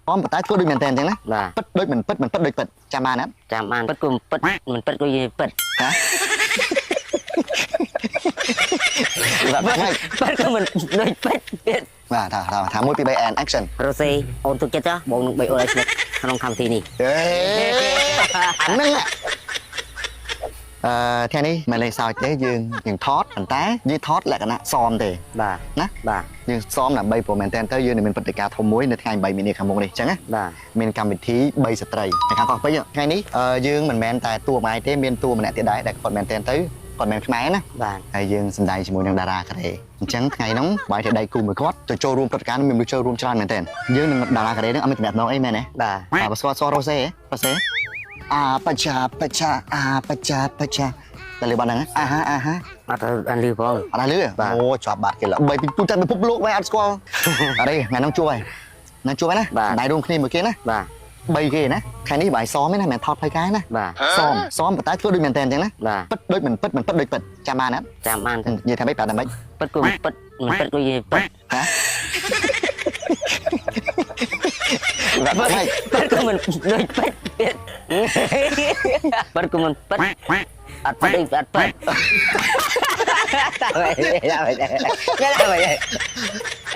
អមប៉ុន្តែធ្វើដូចមែនតើអញ្ចឹងណា បាទ ពិតដូចមិនពិតមិនពិតដូចពិតចាំបានអត់ ចាំបានពិតក៏មិនពិតមិនពិតក៏យីពិត ហ៎បាទហ្នឹងហើយ ពិតក៏មិនដូចពិតទៀត បាទថាថាថា1 2 3 and action រ៉ូសេអូនទុកចិត្តចុះបងនឹងបីអូនឲ្យឈ្នះក្នុងកម្មវិធីនេះ អេអាហ្នឹងអឺថ្ងៃនេះមិនលេងសើចទេយើងយើងថតប៉ុន្តែយើងថតលក្ខណៈសមទេ បាទ ណា បាទ យើងសមដើម្បីព្រោះមែនតើទៅយើងនឹងមានព្រឹត្តិការណ៍ធំមួយនៅថ្ងៃ8មីនាខាងមុខនេះអញ្ចឹងណា បាទ មានកម្មវិធី3ស្ត្រីនៅខាងកោះពេជ្រថ្ងៃនេះយើងមិនមែនតែតួម្នាក់ទេមានតួម្នាក់ទៀតដែរដែលគាត់មែនតើទៅគាត់មិនខ្មែរណា បាទ ហើយយើងសម្ដែងជាមួយនឹងតារាកូរ៉េអញ្ចឹងថ្ងៃហ្នឹងបាយតែដៃគូមួយគាត់ទៅចូលរួមព្រឹត្តិការណ៍នឹងមានមនុស្សចូលរួមច្រើនមែនតើយើងនឹងតារាកូរ៉េហ្នឹងអត់មានតំណែងអីមែនទេ បាទ បាទបើស្គាល់ស្គាល់រ៉ូសេរ៉ូសេអាបច្ចាបច្ចាអាបច្ចាបច្ចាតែលើបានហ្នឹងអាហាអាហា អត់អានលឺផង អត់ដែរលឺអូជាប់បាត់គេល្បីពីទូទាំងពិភពលោកបែរអត់ស្គាល់អត់ទេថ្ងៃហ្នឹងជួបហើយហ្នឹងជួបហើយណាដៃរួមគ្នាមួយគេណា បាទ បីគេណាថ្ងៃនេះបាយសមឯណាមិនមែនថតផ្លូវការណា បាទ សមសមប៉ុន្តែធ្វើដូចមែនតើអញ្ចឹងណា បាទ ពិតដូចមិនពិតមិនពិតដូចពិតចាំបានអត់ ចាំបាន និយាយថាម៉េចប្រាប់ថាម៉េច ពិតក៏មិនពិតមិនពិតក៏យីពិត ហ៎ ប្រាប់ថាម៉េច ពិតក៏មិនដូចពិតទៀតពិតក៏មិនពិតអត់ពិតអីអត់ពិត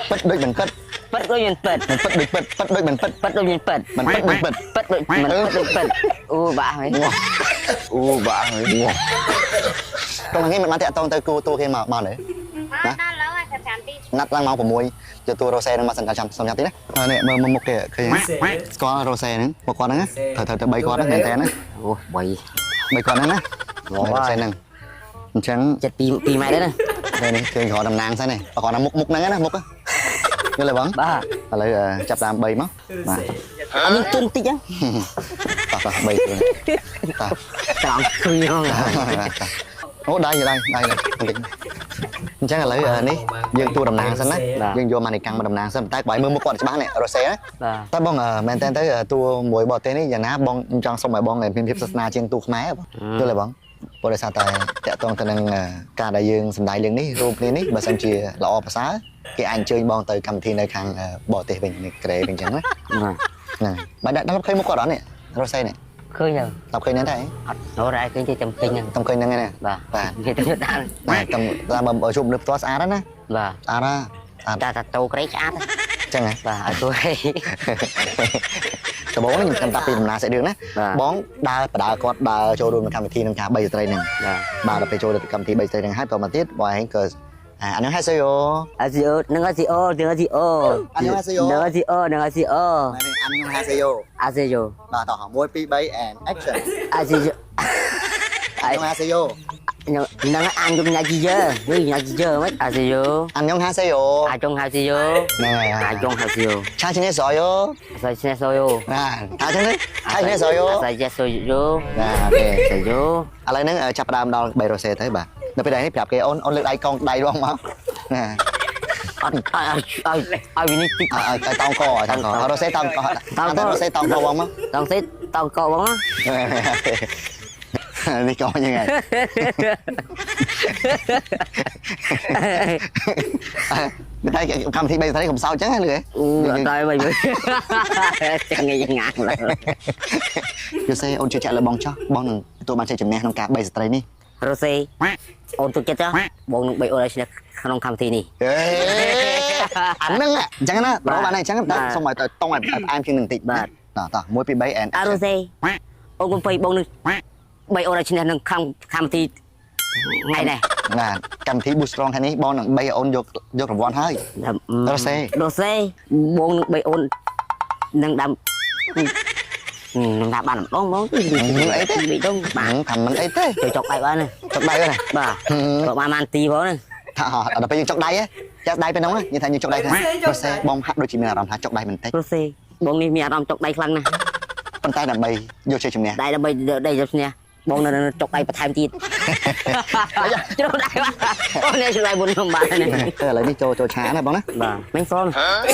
ពិតដូចមិនពិត ពិតក៏មិនពិត មិនពិតដូចពិតពិតដូចមិនពិត ពិតដូចមិនពិត មិនពិតដូចពិត ពិតដូចមិនពិតដូចពិតអូបាក់ហើយ អូបាក់ហើយតោះថ្ងៃមិនបានតាក់តងទៅគូតួគេមកមកទេ ណាដល់ឡូវហើយ5ទី ណាត់ឡើងម៉ោង6ទៅតួរ៉ូសេនឹងមកសិនចាំសុំចាំតិចណានេះមើលមុខគេឃើញស្គាល់រ៉ូសេហ្នឹងមកគាត់ហ្នឹងត្រូវត្រូវទៅ3គាត់ហ្នឹងមែនតើណា អូបី 3គាត់ហ្នឹងណារ៉ូសេហ្នឹងអញ្ចឹង ចិត្ត2 2ម៉ែត្រដែរណា នេះនេះឃើញក្រតំណាងសិននេះបើគាត់ណាមុខមុខហ្នឹងណាមុខយល់ទេបង បាទ ឥឡូវចាប់តាម3មកបាទ អត់មានទុនតិចហ្នឹង តោះតោះ3តោះ ត្រង់គ្រឿង អូដៃដៃដៃបន្តិចអញ្ចឹងឥឡូវនេះយើងតួតំណាងសិនណាយើងយកម៉ានីកាំងមកតំណាងសិនតែបើឲ្យមើលមុខគាត់ច្បាស់នេះរ៉ូសេណា បាទ តែបងមែនតើទៅតួមួយបរទេសនេះយ៉ាងណាបងចង់សុំឲ្យបងមានភាពសាសនាជាងតួខ្មែរបងយល់ទេបងព្រោះដោយសារតែតាក់ទងទៅនឹងការដែលយើងសម្ដែងរឿងនេះរួមគ្នានេះបើសិនជាល្អប្រសើរគេអាចអញ្ជើញបងទៅកម្មវិធីនៅខាងបរទេសវិញនៅកូរ៉េវិញអញ្ចឹងណា បាទ ហ្នឹងហើយបើដល់ឃើញមុខគាត់អត់នេះរ៉ូសេនេះ ឃើញហើយ ដល់ឃើញហ្នឹងតែ អត់រត់ឲ្យឃើញទេចាំពេញហ្នឹង តំឃើញហ្នឹងឯណា បាទ បាទ និយាយទៅដល់ បាទតំតាមបើជួបមនុស្សផ្ទាល់ស្អាតណា បាទ ស្អាតណាស្អាត តែតាតោក្រៃឆ្អាត អញ្ចឹងហ៎ បាទអត់ជួយ ដំបូងខ្ញុំខ្ញុំតាពីដំណើរសាច់រឿងណា បាទ បងដើរបដើគាត់ដើរចូលរួមក្នុងកម្មវិធីនឹងការបីស្ត្រីហ្នឹង បាទ បាទដល់ពេលចូលទៅកម្មវិធីបីស្ត្រីហ្នឹងហើយបន្តមកទៀតបងឯងក៏អានឹងហាសេយោ អាស៊ីអូនឹងអាស៊ីអូនឹងអាស៊ីអូ អានឹងអាស៊ីអូ នឹងអាស៊ីអូនឹងអាស៊ីអូ អានឹងហាសេយោ អាស៊ីយោ បាទតោះ1 2 3 and action អាស៊ីយោ អានឹងហាសេយោ នឹងអានយំញ៉ាជីយើវិញញ៉ាជីយើមិនអាស៊ីយោ អានឹងហាសេយោ អាចុងហាស៊ីយោ ហ្នឹងហើយ អាចុងហាស៊ីយោ ឆាឈ្នេះសយោ អាសៃស្នេសយោ ណាថាចឹងទេឆាឈ្នេះសយោ អាសៃចេះសយោ ណាអូខេ សយោ ឥឡូវហ្នឹងចាប់ផ្ដើមដល់3រ៉ូសេទៅបាទនៅពេលនេះប្រាប់គេអូនអូនលើកដៃកងដៃរងមកណា អត់ឲ្យឲ្យឲ្យវិនិច្ឆ័យ ឲ្យឲ្យតោងកឲ្យតោងករ៉ូសេតោងកតោងរ៉ូសេតោងកបងមក តងសេតងកបង នេះកយ៉ាងไงតែកម្មវិធី3ស្រីកុំសោចចឹងហ៎លឺ អូអត់ដល់វិញចឹងងាយងាងឡើយ យល់សេអូនជឿជាក់លើបងចោះបងនឹងទទួលបានជ័យជំនះក្នុងការ3ស្ត្រីនេះ រ៉ូសេអូនទុកចិត្តចុះបងនឹងបីអូនឲ្យឈ្នះក្នុងកម្មវិធីនេះ អេអាហ្នឹងអញ្ចឹងណាបងបានអញ្ចឹងតែសូមឲ្យតង់ឲ្យផ្អែមជាងនឹងតិច បាទ តោះតោះ1 2 3 and អារ៉ូសេអូនកុំភ័យបងនឹងបីអូនឲ្យឈ្នះក្នុងកម្មវិធីថ្ងៃនេះ បាទកម្មវិធី Boost Strong ថ្ងៃនេះបងនឹង3អូនយកយករង្វាន់ហើយ រ៉ូសេ រ៉ូសេបងនឹងបីអូននឹងដាំនឹងដាំបានម្ដងហ្មង អីទេ បីដង បាំងថាមិនអីទេ ចូលចុកដៃបានណា ចុកដៃហ្នឹង បាទក៏បានបានទីផងណា ថាដល់ពេលយើងចុកដៃចាក់ដៃពេលហ្នឹងនិយាយថាយើងចុកដៃថារ៉ូសេបងហាក់ដូចជាមានអារម្មណ៍ថាចុកដៃបន្តិច រ៉ូសេបងនេះមានអារម្មណ៍ចុកដៃខ្លាំងណាស់ ប៉ុន្តែដើម្បីយកជ័យជំនះ ដៃដើម្បីដៃយកឈ្នះបងនៅចុកដៃបន្ថែមទៀតជ្រុំដៃបាទអូនេះជ្រុំដៃមុនខ្ញុំបានណា ឥឡូវនេះចូលចូលឆាណាបងណា បាទមិនសម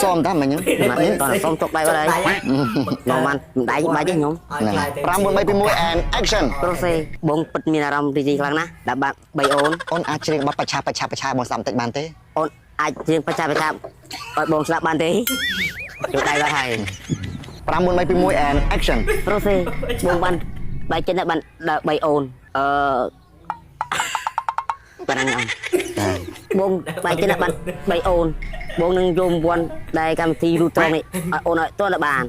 សមតាមិញ បាទតោះសុំចុកដៃបាត់ហើយខ្ញុំបានដៃបាច់ទេខ្ញុំ ហ្នឹង5 4 3 2 1 and action ប្រូសេបងពិតមានអារម្មណ៍រីករាយខ្លាំងណាស់ដែលបាន3អូន អូនអាចច្រៀងបទបច្ឆាបច្ឆាបច្ឆាបងស្ដាប់បន្តិចបានទេ អូនអាចជាងបច្ចាបច្ចាឲ្យបងស្ដាប់បានទេចុកដៃបាត់ហើយ 5 4 3 2 1 and action. ប្រូសេបងបានបាយចិត្តណាស់បានដល់3អូនអឺប៉ណ្ណឹងអងបងបាយចិត្តណាស់បាន3អូនបងនឹងយករង្វាន់ដែលកម្មវិធីរូត្រងនេះឲ្យអូនឲ្យតើបាន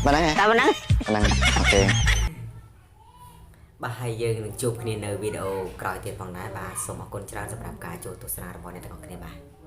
ប៉ុណ្ណឹងហ៎ តែប៉ុណ្ណឹង ប៉ុណ្ណឹង okay. បាទហើយយើងនឹងជួបគ្នានៅវីដេអូក្រោយទៀតផងដែរបាទសូមអរគុណច្រើនសម្រាប់ការចូលទស្សនារបស់អ្នកទាំងអស់គ្នាបាទ។